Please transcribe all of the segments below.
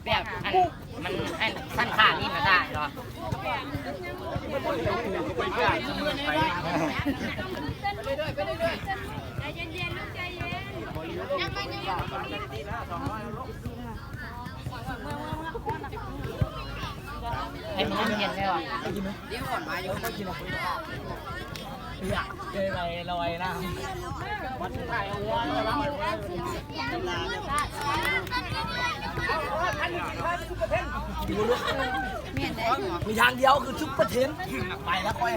ແບບອັນ ມັນອັນ ຊັ້ນຂານີ້ມັນໄດ້ເນາະ. ໃຫ້ມັນເຢັນແລ້ວ ເອີ ເຄີຍໄປລອຍນ້ຳ. ມີທາງດຽວຄືຊຸບເປີເທັນ ໄປແລ້ວຂ້ອຍ.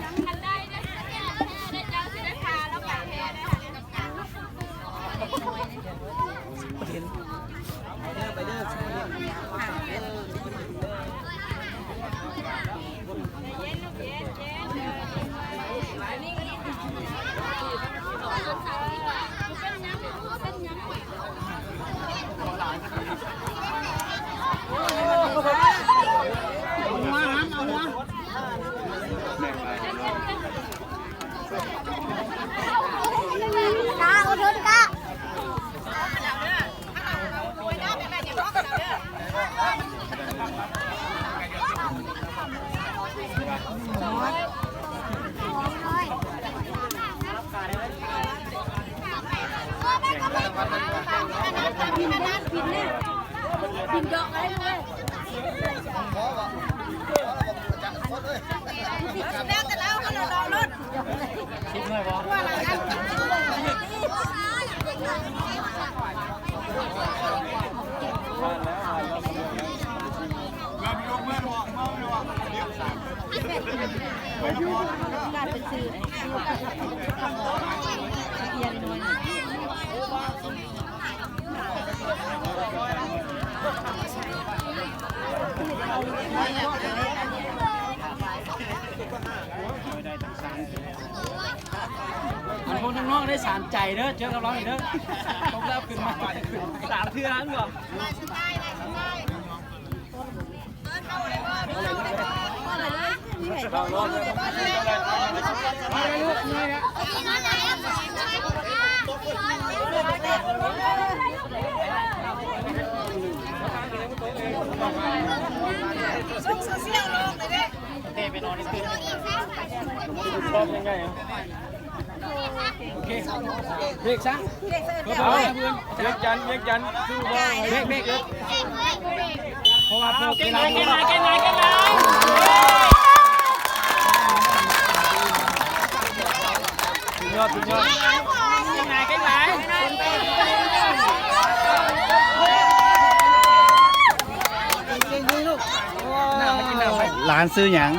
ອັນພວກນ້ອງໆໄດ້ສາມໃຈເດີ ເຈີກັບລາວອີກເດີ. ພວກລາວຂຶ້ນມາສາມເທື່ອຫັ້ນບໍ? ໂອເຄ ເບຣກຊະ. ເອົາ ວຽງຈັນ ວຽງຈັນ ສູ້ບໍ່? ເບຣກ ເບຣກ ເພາະວ່າເພິ່ນເກັ່ງຫຼາຍ ເກັ່ງຫຼາຍ ເກັ່ງຫຼາຍ ເກັ່ງຫຼາຍ. ສຸດຍອດ ສຸດຍອດ ເກັ່ງຫຼາຍ ເກັ່ງຫຼາຍ. ຫຼານຊື່ຫຍັງ?